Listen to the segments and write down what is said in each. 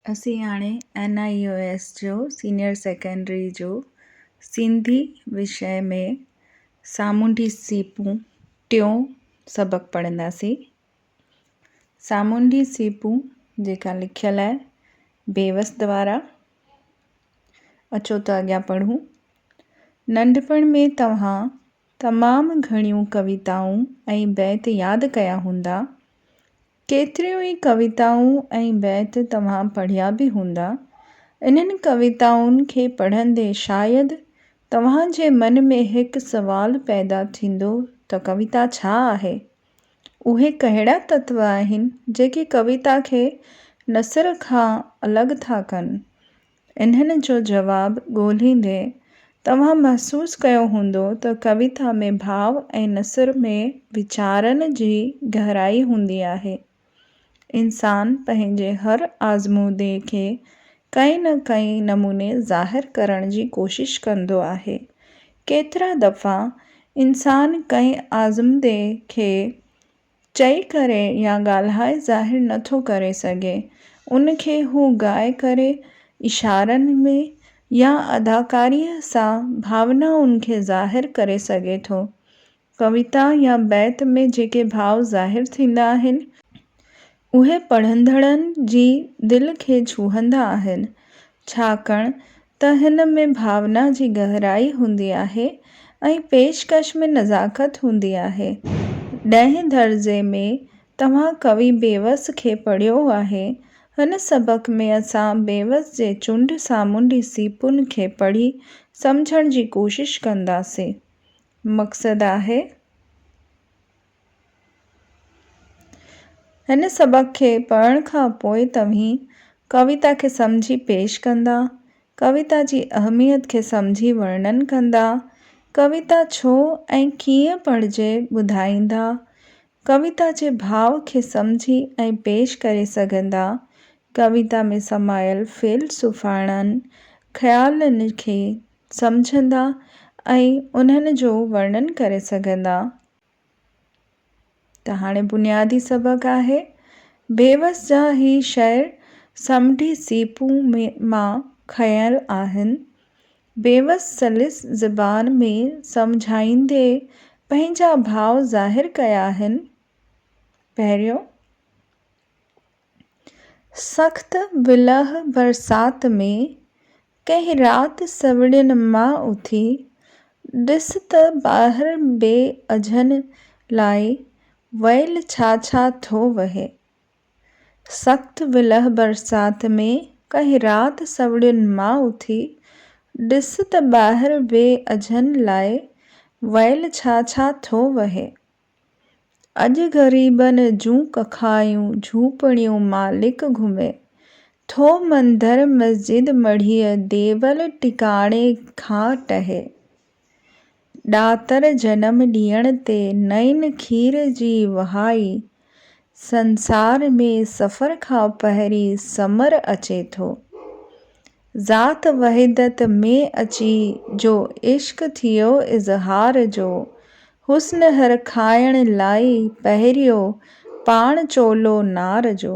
اسين هاڻي اين آء O S جو سينئر سيڪنڊري جو سنڌي وشي ۾ سامونڊي سيپون ٽيون سبق پڙهنداسين. سامونڊي سيپون جيڪا لکيل آهي بيوس دوارا. اچو ته اڳيان پڙهون. ننڍپڻ ۾ توهان تمام گهڻيون ڪويتائون ۽ بيت ياد ڪيا هوندا. ڪيتريون ئي ڪويتائون ۽ بيت توهان پڙهيا به هوندا. انهن ڪويتائن کي پڙهندي شايد توهان جي من ۾ هڪ سوال پيدا ٿيندو ته ڪويتا ڇا آهي؟ اهي ڪهڙا تتو آهن جيڪي ڪويتا کي نثر کان الڳ ٿا ڪن؟ انهن جو جواب ڳولهيندي توهان محسوس ڪيو هوندو ته ڪويتا ۾ ڀاو ۽ نثر ۾ ويچارن جي گهرائي هوندي آهي. انسان پنهنجي هر آزمودي کي ڪنهن نه ڪنهن نموني ظاهر ڪرڻ جي ڪوشش ڪندو آهي. ڪيترا دفعا انسان ڪنهن آزمودي کي چئي ڪري يا ڳالهائي ظاهر نه ٿو ڪري سگهي، ان کي هو ڳائي ڪري، اشارن ۾ يا اداڪاريء سان ڀاونائن کي ظاهر ڪري سگهي ٿو. ڪويتا يا بيت ۾ جيڪي ڀاو ظاهر ٿيندا آهن، اهي پڙهندڙن جي دل کي ڇهندا آهن، ڇاڪاڻ ته هن ۾ ڀاونا جي گهرائي هوندي آهي ۽ پيشڪش ۾ نزاڪت هوندي آهي. ڏهين درجي ۾ توهان ڪوي بيوس کي پڙهيو آهي. هن سبق ۾ اسان بيوس جي چونڊ سامونڊي سيپن کي پڙهي سمجهڻ جي ڪوشش ڪنداسين. مقصد آهي. هن سبق کي پڙهڻ کان پوء توهين ڪويتا کي سمجهي پيش ڪندا، ڪويتا جي اهميت کي سمجهي ورڻن ڪندا، ڪويتا ڇو ۽ ڪيئن پڙهجي ٻڌائيندا، ڪويتا جي ڀاو کي سمجهي ۽ پيش ڪري سگهندا، ڪويتا ۾ سمايل فيلسوفاڻن خيالن کي سمجهندا ۽ انهن جو ورڻن ڪري سگهندا. ته هاڻي بنيادي سبق آهي، بيوس جا هي شعر سمنڊي سيپون مان کنيل آهن. بيوس سليس زبان ۾ سمجهائيندي پنهنجا ڀاو ظاهر ڪيا آهن. پهريون. سخت ولهه برسات ۾، ڪنهن رات سوڙين مان اٿي، ڏس ته ٻاهر بي اجهن لاء ويل ڇا ڇا ٿو وهي. سخت ولهه برسات ۾، ڪنهن رات سوڙين مان اٿي، ڏس ته ٻاهر بي اجهن لاء ويل ڇا ڇا ٿو وهي. اڄ غريبن جون ڪکايون جهوپڙيون مالڪ گهمي ٿو مندر مسجد مڙهيء ديول ٽڪاڻي کان ٽهي. ڏاتر جنم ڏيڻ تي نئين کير جي وهائي سنسار ۾ سفر کان پهرين ثمر اچي ٿو. ذات وحدت ۾ اچي جو عشق ٿيو اظهار جو، حسن هر کائڻ لاء پهريو پاڻ چولو نار جو.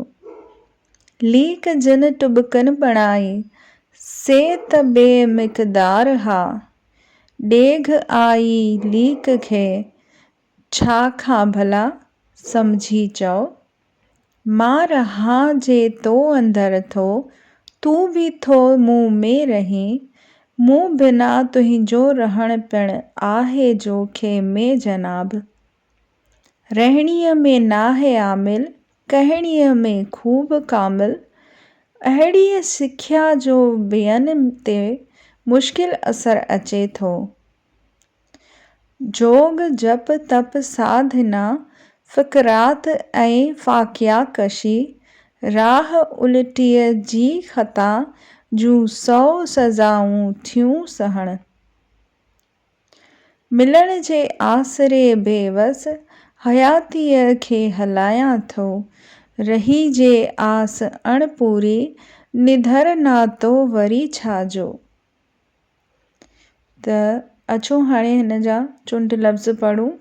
ليڪ جن ٽٻڪن بڻائي، سي ته بي مقدار ها، ڏيگهه آئي ليڪ کي، ڇا کان ڀلا سمجهي چئو. مان رهان جي تو اندر ٿو، تون به ٿو مون ۾ رهين. مون بنا تنهنجو رهڻ پڻ آهي جوکي ۾ جناب. رهڻيء ۾ ناهي عامل، ڪهڻيء ۾ خوب ڪامل. اهڙيء سکيا جو ٻين تي مشڪل اثر اچي ٿو. جوڳ، جپ، تپ، ساڌنا، فڪرات ۽ فاقيا ڪشي، راهه الٽيء جي خطا جون سئو سزائون ٿيون سهڻ. ملڻ جي آسري بيوس حياتيء کي هلايان ٿو، رهي جي آس اڻپوري، نڌر ناتو وري ڇا جو. ته اچو هاڻي هن جا چونڊ لفظ پڙهون.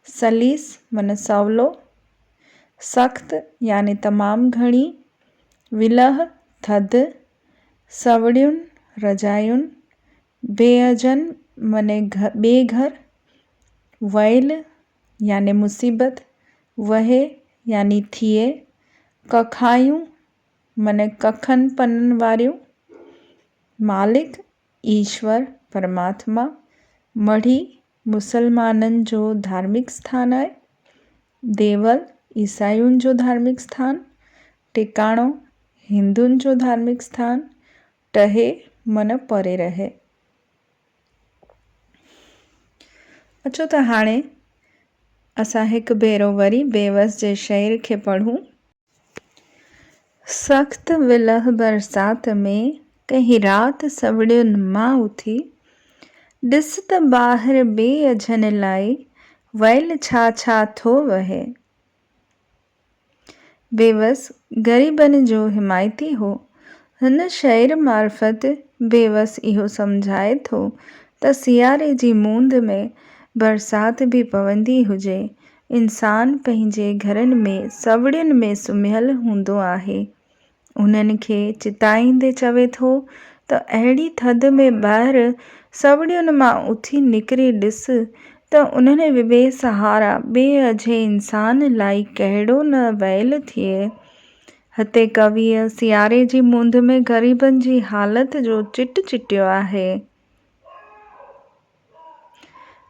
سليس معنيٰ سولو، سخت يعني تمام گهڻي، ولهه، ٿڌ، سوڙين، رضاين، بي اجهن معني بي گهر، ويل يعني مصيبت، وهي يعني ٿئي، ڪکايون معني ڪکن پنن واريون، مالڪ، ايشور، پرماتما، مڙهي، مسلمانن جو ڌارمڪ اسٿان آهي. ديول، عيسائين جو ڌارمڪ اسٿان. ٽڪاڻو، هندن جو ڌارمڪ اسٿان. ٽهي، من پري رهي. اچو ته هاڻي اسان هڪ ڀيرو وري بيوس جي شعر کي پڙهون. سخت ولهه برسات ۾ ڪنهن رات سوڙين مان اٿي، ڏس ته ٻاهر بي اجهن لاء ويل ڇا ڇا ٿو وهي. بيوس غريبن جو حمايتي هو. هن شعر معرفت بيوس اهو سمجهائي ٿو ته سياري جي مند ۾ برسات به پوندي هجي انسان پنهنجي گهرن ۾ سوڙين ۾ سمهيل هوندو آهي. انهن کي چتائيندي چوي ٿو ته اهڙي ٿڌ ۾ ٻاهر سوڙين مان اٿي نڪري ڏس ته انهن بي سهارا بي اجهي انسان لاء ڪهڙو نه ويل ٿئي. هتي ڪويء سياري جي مند ۾ غريبن جي حالت جو چٽ چٽيو آهي.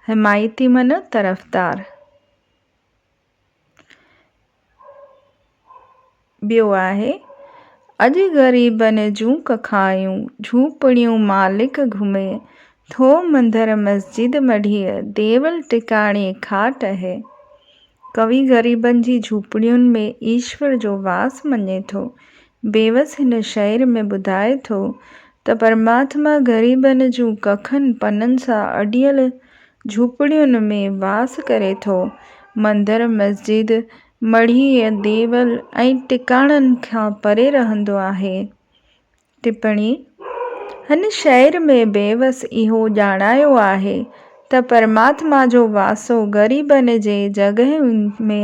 حمايتي معنيٰ طرفدار. ٻيو آهي، اڄ غريبن جون ڪکايون، جهوپڙيون مالڪ گهمي ٿو مندر مسجد مڙهيء، ديول ٽڪاڻي کاٽ اهي. ڪوي غريبن جي جهوپڙين ۾ ايشور جو واس مڃي ٿو. بيوس هن شعر ۾ ٻڌائي ٿو ته پرماتما غريبن جون ڪکن پنن سان اڏيل جهوپڙين ۾ واس ڪري ٿو. مندر، مسجد، مڙهيء، ديول ۽ ٽڪاڻن کان پري رهندو آهي. ٽپڻي، هن شعر ۾ بيوس اهو ڄاڻايو آهي ته پرماتما جو واسو غريبن جي جڳهين ۾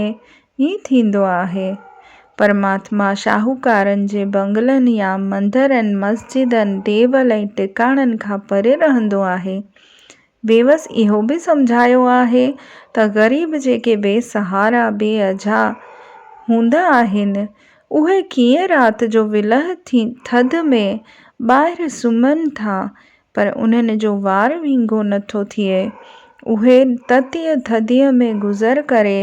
ئي ٿيندو آهي. پرماتما شاهوڪارن جي بنگلن يا مندرن، مسجدن، ديول ۽ ٽڪاڻن کان پري رهندو آهي. بيوس اهو به سمجهايو آهي ته غريب جيڪي بي سهارا، بي اجها هوندا آهن، اهي ڪيئن رات جو ولهه ٿڌ ۾ ٻاهر سمهن ٿا، پر انهن جو وار وينگهو نٿو ٿئي. اهي تتيء ٿڌيء ۾ گذر ڪري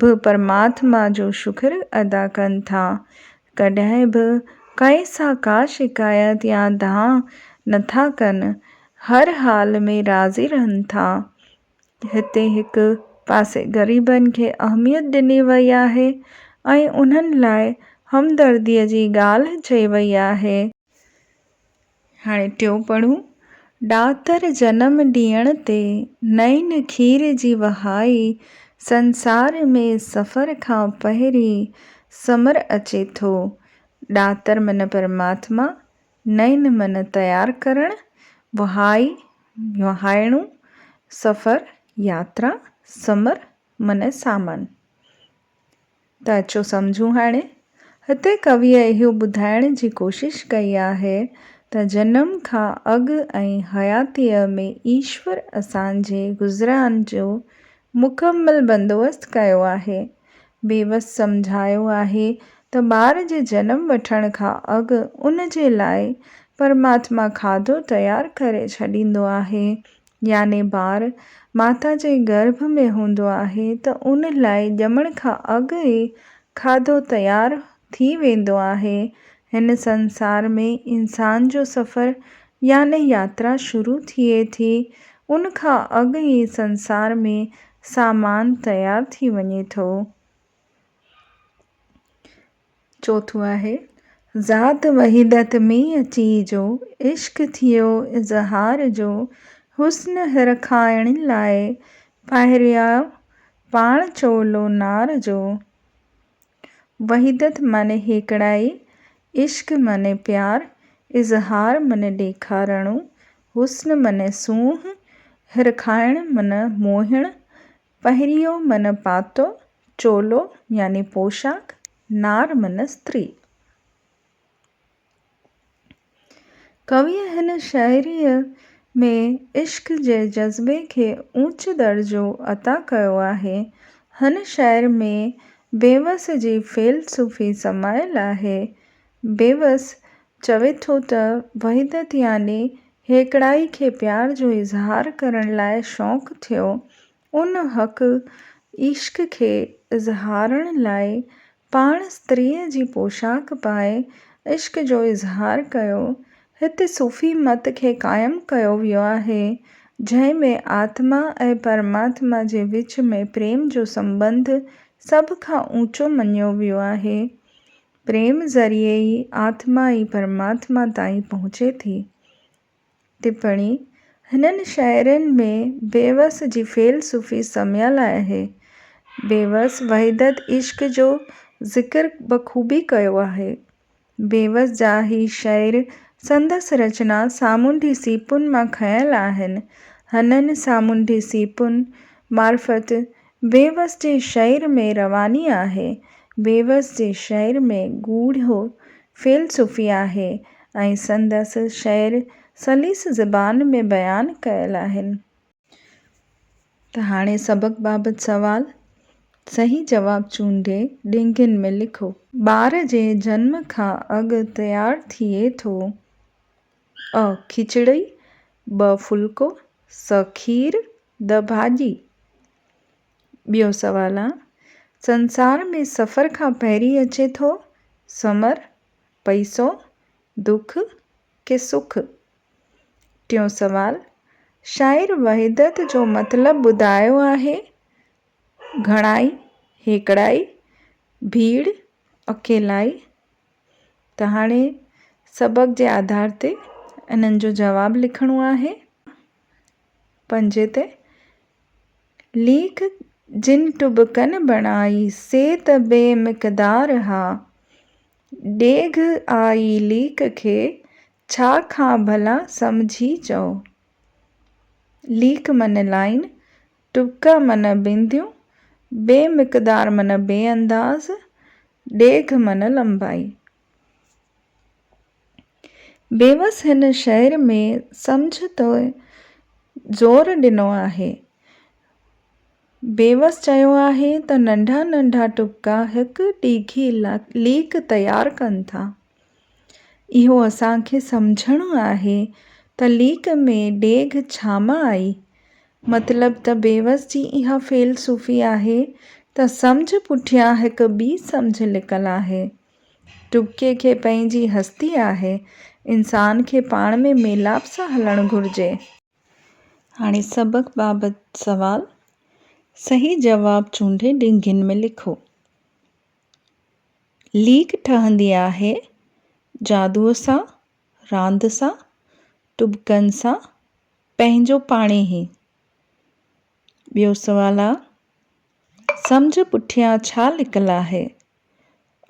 به پرماتما جو شڪر ادا ڪن ٿا. ڪڏهن به ڪنهن سان ڪا شڪايت يا دانهن نٿا ڪن، هر حال ۾ راضي رهن ٿا. هتي هڪ پاسي غريبن کي اهميت ڏني وئي آهي ۽ انهن لاء همدرديء جي ڳالهه چئي وئي آهي. هاڻي ٽيون پڙهون. ڏاتر جنم ڏيڻ تي نئين کير جي وهائي سنسار ۾ سفر کان پهرين ثمر اچي ٿو. ڏاتر من پرماتما، نئين من تيار ڪرڻ، وهائي، وهائڻو، سفر، ياترا، ثمر من سامان. ته اچو سمجهون هاڻي. هتي ڪويء اهو ٻڌائڻ جي ڪوشش ڪئي آهي ته جنم کان اڳ ۽ حياتيء ۾ ايشور اسان جي گذران جو مڪمل بندوبست ڪيو آهي. بيوس سمجهايو آهي ته ٻار جي جنم وٺڻ کان اڳ ان جي لاء پرماتما کاڌو تيار ڪري ڇڏيندو آهي يعني ٻار ماتا جي گرڀ ۾ هوندو آهي ته ان لاء ڄمڻ کان اڳ ئي کاڌو تيار ٿي ويندو آهي. هن سنسار ۾ انسان جو سفر يعني ياترا شروع ٿئي ٿي، ان کان اڳ ئي سنسار ۾ سامان تيار ٿي وڃي ٿو. چوٿون آهي، ذات وحيدت ۾ اچي جو، عشق ٿيو اظهار جو، حسن هرکائڻ لاء، پهرياء پاڻ چولو نار جو. وحيدت معني هيڪڙائي، عشق معني پيار، اظهار معني ڏيکارڻو، حسن معني سونهن، هرکائڻ معني موهڻ، پهريو من پاتو، چولو يعني پوشاڪ، نار من استري. ڪويء هن شاعريء ۾ عشق جي جذبي کي اوچ درجو عطا ڪيو آهي. هن شعر ۾ بيوس جي فيلسوفي سمايل آهي. بيوس چوي ٿو ته وحدت يعني هيڪڙائي کي پيار جو اظهار ڪرڻ لاء شوق ٿيو، ان حق عشق کي اظهارڻ لاء پاڻ استريء جي پوشاڪ پائي عشق جو اظهار ڪيو. هتي صوفي مت کي قائم ڪيو ويو آهي، جنهن ۾ آتما ۽ پرماتما جي وچ ۾ پريم جو سنٻنڌ سڀ کان اوچو مڃيو ويو آهي. پريم ذريعي ئي آتما ئي پرماتما تائين پهچي ٿي. ٽپڻي، هنن شاعرن ۾ بيوس جي فيلسوفي سمايل آهي. بيوس وحدت عشق جو ذڪر بخوبي ڪيو آهي. بيوس جا هي شعر سندس رچنا سامونڊي سيپن مان کنيل آهن. هنن سامونڊي سيپن معرفت بيوس جي شعر ۾ رواني آهي. بيوس جي شعر ۾ ڳوڙهو فيلسوفي آهي ۽ سندس شعر سليس زبان ۾ بيان ڪيل آهن. ته هاڻي سبق بابت سوال، صحيح جواب چونڊي ڏنگين ۾ لکو. ٻار جي جنم کان اڳ تيار ٿئي ٿو. ا کچڙي، ب ڦلڪو، س کير، د ڀاڄي. ٻيو سوال آ، سنسار ۾ سفر کان پهرين اچي ٿو سمر، پئسو، دک ڪي سک؟ ٽيون سوال، شاعر وحدت جو مطلب ٻڌايو آهي، گهڻائي، هيڪڙائي، ڀيڙ، اڪيلائي؟ ته هاڻي سبق جي آڌار تي انهن جو جواب لکڻو آهي. پنجين تي، ليک جن ٽٻڪن بڻائي، سي ته بي مقدار ها. ڊيگهه آئي ليک کي، ڇا کان ڀلا سمجهي چئو. ليک من لائين، ٽٻڪا من بنديون، بي مقدار من بي انداز، ڊيگهه من لمبائي. بيوس هن شعر ۾ سمجهه تي زور ڏنو آهي. بيوس چيو آهي ته ننڍا ننڍا ٽٻڪا هڪ ڊگهي ليڪ تيار ڪن ٿا. اهو اسان کي سمجهڻو آهي ته ليڪ ۾ ڊيگهه ڇا مان آئي؟ مطلب ته بيوس جي اها فيلسوفي آهي ته سمجهه پٺيان هڪ ٻي سمجهه لڪل آهي. ٽٻڪي کي پنهنجي هستي آهي. انسان کي پاڻ ۾ ميلاپ سان هلڻ گهرجي. هاڻي سبق بابت سوال، صحيح جواب چونڊي ڊنگين ۾ لکو. ليڪ ٺهندي آهي جادوء سان، راند سان، ٽٻڪن سان، پنهنجو پاڻيهي. ٻيو سوال آ، سمجهه پٺيان ڇا لڪل آهي؟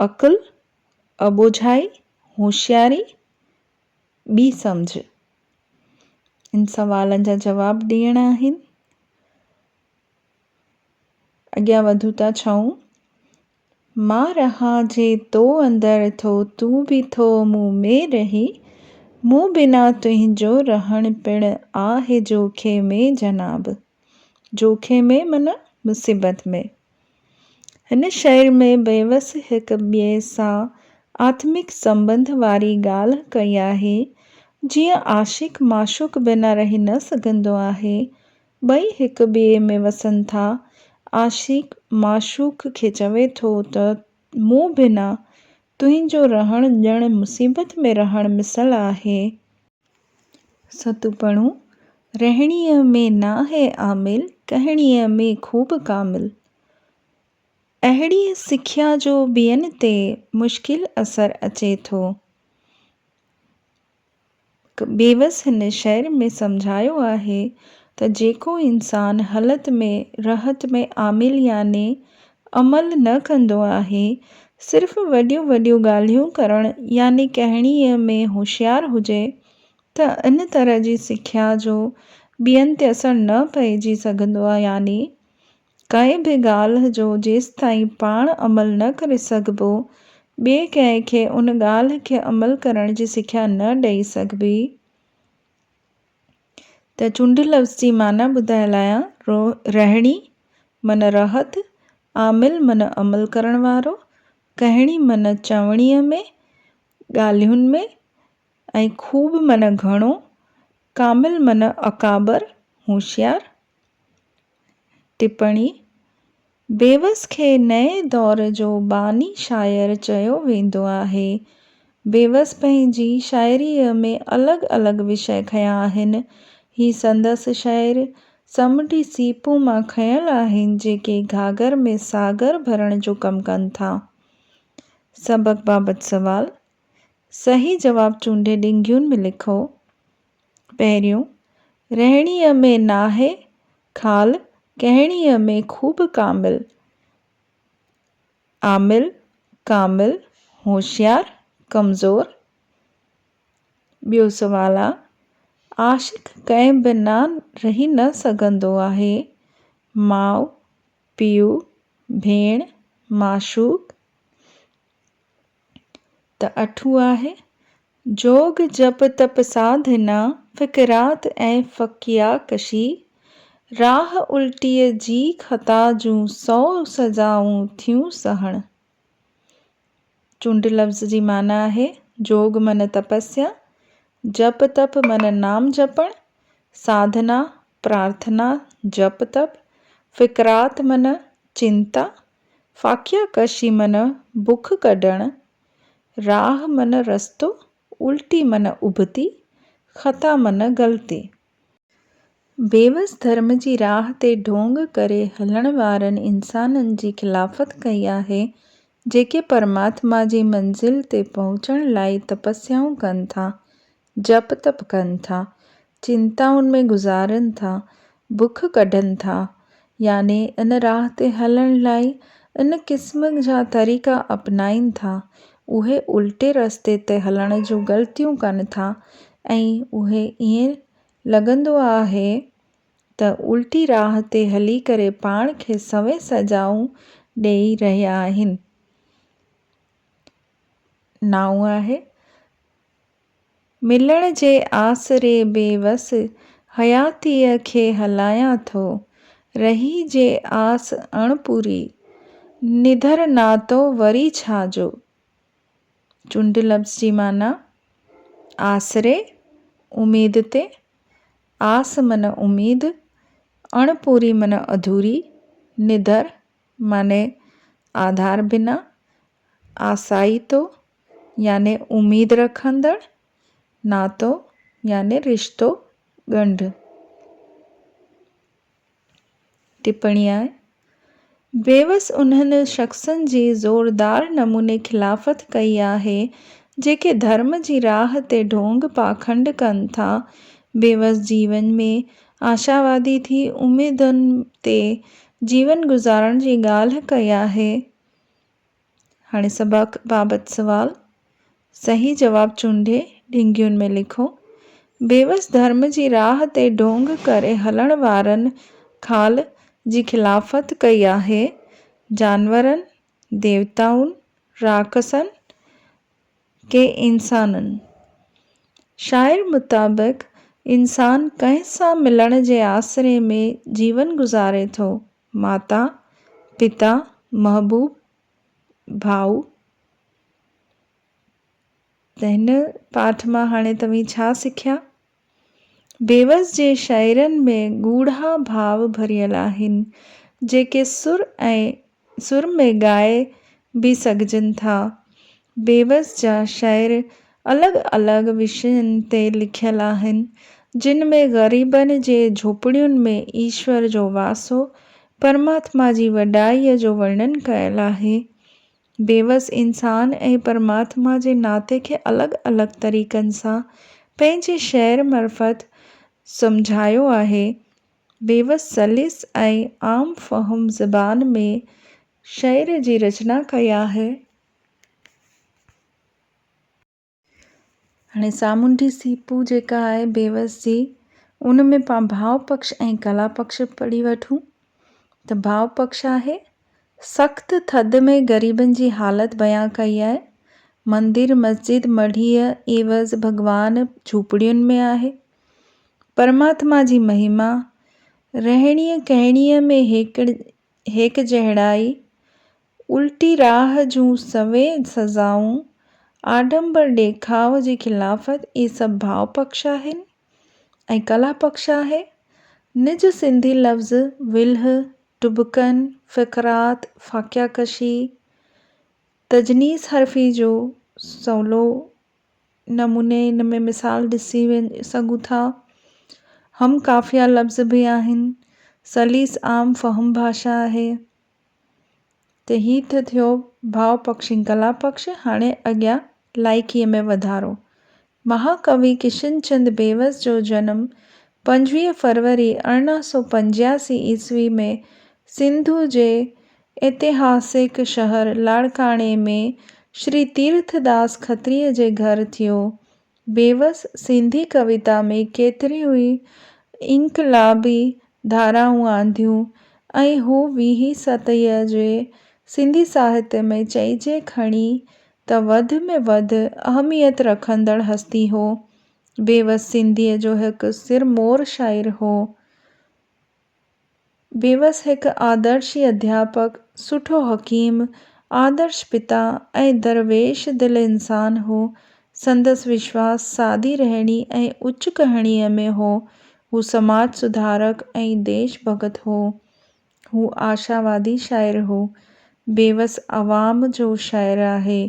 عقل، اٻوجهائي، هوشياري، ٻي سمجهه. ان سوالن جا جواب ڏيڻا آهن. اڳيان وڌون ٿا ڇهون. مان رهان جي تو اندر ٿو تون به ٿو مون ۾ رهين مون بنا تنهنجو رهڻ پڻ آهه جوکي ۾ جناب. جوکي ۾ معنيٰ مصيبت ۾. هن شعر ۾ بيوس هڪ ٻئي سان آتمڪ سنٻنڌ واري ڳالهه ڪئي آهي. جيئن عاشق معشوق بنا رهي نه سگهندو آهي. ٻئي هڪ ٻئي ۾ وسن ٿا. عاشق معشوق کي چوي ٿو ته مون بنا تنهنجو رهڻ ڄڻ مصيبت ۾ رهڻ مثل آهي. ستوپڻو، رهڻيء ۾ ناهي عامل، ڪهڻيء ۾ خوب ڪامل. اهڙيء سکيا جو ٻين تي مشڪل اثر اچي ٿو. بيوس هن شعر ۾ سمجهايو آهي ته جيڪو انسان هلت ۾ رهت ۾ عامل يعني عمل نه ڪندو آهي، صرف وڏيون وڏيون ڳالهيون ڪرڻ يعني ڪهڻيء ۾ هوشيار هجي ته ان طرح جي سکيا جو ٻين تي اثر نه پئجي سگهندو يعني ڪنهن به ڳالهه جو جيستائين پاڻ عمل نه ڪري سگهبو، ٻئي ڪنهن کي ان ڳالهه کي عمل ڪرڻ جي سکيا نه ڏئي سگهبي. ته چونڊ لفظ جي معنيٰ ٻڌايل آهيان، رهڻي من رهت، عامل من عمل ڪرڻ وارو، ڪهڻي من چوڻيء ۾، ڳالهين ۾، ۽ خوب من گهڻو، ڪامل من اڪابر، هوشيار. ٽپڻي، بيوس کي نئين دور جو باني شاعر چيو ويندو آهي. بيوس پنهنجي شاعريء ۾ الڳ الڳ وشيه کنيا آهن. هي سندس شعر سمنڊي سيپون مان کنيل آهن جيڪي گهاگهر ۾ ساگر ڀرڻ جو ڪم ڪن ٿا. سبق بابت سوال، صحيح جواب چونڊي ڏنگيون ۾ لکو. پهريون، رهڻيء ۾ ناهي خال، ڪهڻيء ۾ خوب ڪامل. عامل، ڪامل، هوشيار، ڪمزور. ٻيو سوال آ، عاشق ڪنهن بنا رهي نه سگهندو آهي، ماء، پيء، ڀيڻ، معشوق. ته اٺون آهي، جوڳ جپ تپ ساڌنا، فڪرات ۽ فقيا ڪشي، راهه الٽيء جي خطا جون سو سزائون ٿيون سهڻ. چونڊ لفظ جي معنيٰ آهي، جوڳ من تپسيا، جپ تپ من نام جپڻ، ساڌنا، پرارٿنا، جپ تپ، فڪرات من چنتا، فاقيه ڪشي من بک ڪڍڻ، راهه من رستو، الٽي من ابتي، خطا من غلطي. بيوس ڌرم جي راهه تي ڍونگ ڪري هلڻ وارن انسانن جي خلافت ڪئي آهي، جيڪي پرماتما جي منزل تي پهچڻ لاء تپسيائون ڪن ٿا، جپ تپ ڪن ٿا، چنتائن ۾ گذارن ٿا، بک ڪڍن ٿا، يعني ان راهه تي هلڻ لاء ان قسم جا طريقا اپنائين ٿا، اهي الٽي رستي تي هلڻ جون غلطيون ڪن ٿا ۽ اهي ائين لڳندو آهي ته الٽي راهه تي هلي ڪري پاڻ کي سوين سزائون ڏيئي رهيا آهن. نائون آهي. ملڻ جي آسري بي وس حياتيء کي هلايان ٿو، رهي جي آس اڻپوري، نڌر ناتو وري ڇا جو. چونڊ لفظ جي معنيٰ، آسري، اميد تي، آس من اميد، اڻپوري من اڌوري، نڌر معني آڌار بنا، آسائتو يعني اميد رکندڙ، ناتو يعني رشتو، ڳنڍ. ٽپڻي آهي، بيوس انهن شخصن جي زوردار نموني خلافت ڪئي آهي، جيڪي ڌرم جي راهه تي ڍونگ پاکنڊ ڪن ٿا. بيوس جيون ۾ آشاوادي ٿي اميدن تي جيون گذارڻ جي ڳالهه ڪئي آهي. هاڻي سبق بابت سوال، صحيح جواب چونڊي ڏنگيون ۾ لکو. بيوس ڌرم جي راهه تي ڍونگ ڪري هلڻ وارن خال جي خلافت ڪئي آهي، جانورن، ديوتائن، راڪسن ڪي انسانن. شاعر مطابق انسان ڪنهن سان ملڻ جي آسري ۾ جيون گذاري ٿو، ماتا، پتا، محبوب، ڀاء. ته هن پاٺ مان هاڻي توهين ڇا سکيا؟ بيوس جي شعرن ۾ ڳوڙها ڀاو ڀريل آهن، جيڪي سر ۽ سر ۾ ڳائي به سگهجن ٿا. بيوس جا شعر الڳ الڳ وشين تي لکيل آهن، جن ۾ غريبن جي جهوپڙين ۾ ايشور جو واسو، پرماتما جي وڏائيء جو ورڻن ڪيل آهي. بيوس انسان ۽ پرماتما جي ناتي کي الڳ الڳ طريقن سان پنهنجي شعر معرفت سمجهايو آهي. بيوس سليس ۽ عام فهم زبان ۾ شعر جي رچنا ڪئي آهي. هاڻي سامونڊي سيپو جيڪا آهي بيوس جي ان ۾ پاڻ ڀاء پڪش ۽ ڪلا پڪش پڙهي وٺون. ته ڀاء پڪش آهي. سخت ٿڌ ۾ غريبن جي حالت بيان ڪئي آهي. مندر، مسجد، مڙهيء عيوض ڀڳوان جهوپڙين ۾ آهي. پرماتما جي مهما، رهڻيء ڪهڻيء ۾ هيڪجهڙائي، الٽي راهه جون سوين سزائون، آڏمبر ڏيکاء جي خلافت اهي سڀ ڀاء پڪش آهن ۽ ڪلا پڪش آهي. نج سنڌي لفظ ولهه، ٽٻڪن، فقرات، فاقيه ڪشي، تجنيس حرفي جو سولو نموني ان ۾ مثال ڏسي سگهون ٿا. هم قافيه لفظ به آهن. سليس عام فهم ڀاشا آهي. ته هي ته ٿيو ڀاء پڪش ۽ ڪلا پڪش، هاڻي اڳيان لائقيء ۾ وڌارو. مهاڪوي ڪشنچند بيوس جو جنم 25 فروري 1885 عيسوي ۾ سنڌ جي اتهاسڪ شهر لاڙڪاڻي ۾ شري تيرٿداس کتريء جي گهر ٿيو. بيوس سنڌي ڪويتا ۾ ڪيتريون ئي انقلابي ڌارائون آنديون ۽ هو ويهين صديء جي سنڌي ساهتيه ۾ چئجي کڻي ته وڌ ۾ وڌ اهميت رکندڙ هستي هو. بيوس سنڌيء جو هڪ سرمور شاعر هو. بيوس هڪ آدرشي اڌياپڪ، سٺو حڪيم، آدرش پتا ۽ درويش دل انسان هو. سندس وشواس سادي رهڻي ۽ اچ ڪهڻيء ۾ هو. هو سماج سڌارڪ ۽ ديش ڀڳت هو. هو آشاوادي شاعر هو. بيوس عوام جو شاعر آهي.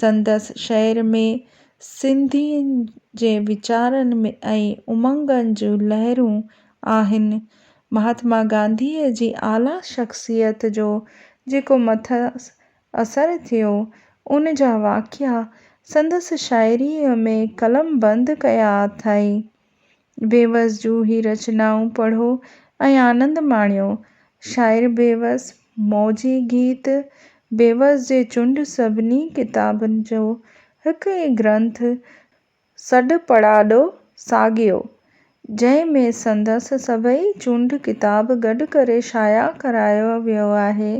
سندس شعر ۾ سنڌين جي ويچارن ۽ امنگن جون لهرون آهن. مهاتما گانڌيء جي اعليٰ شخصيت جو جيڪو مٿس اثر ٿيو، ان جا واقعا سندس شاعريء ۾ قلمبند ڪيا اٿائين. بيوس جون هي رچنائون پڙهو ۽ آنند ماڻيو. شاعر بيوس، موجي گيت، بيوس جي چونڊ سڀني ڪتابن جو هڪ ئي گرنٿ سڏ پڙاڏو ساڳيو، جنهن ۾ سندس سڀئي چونڊ ڪتاب گڏ ڪري شايع ڪرايو ويو آهي.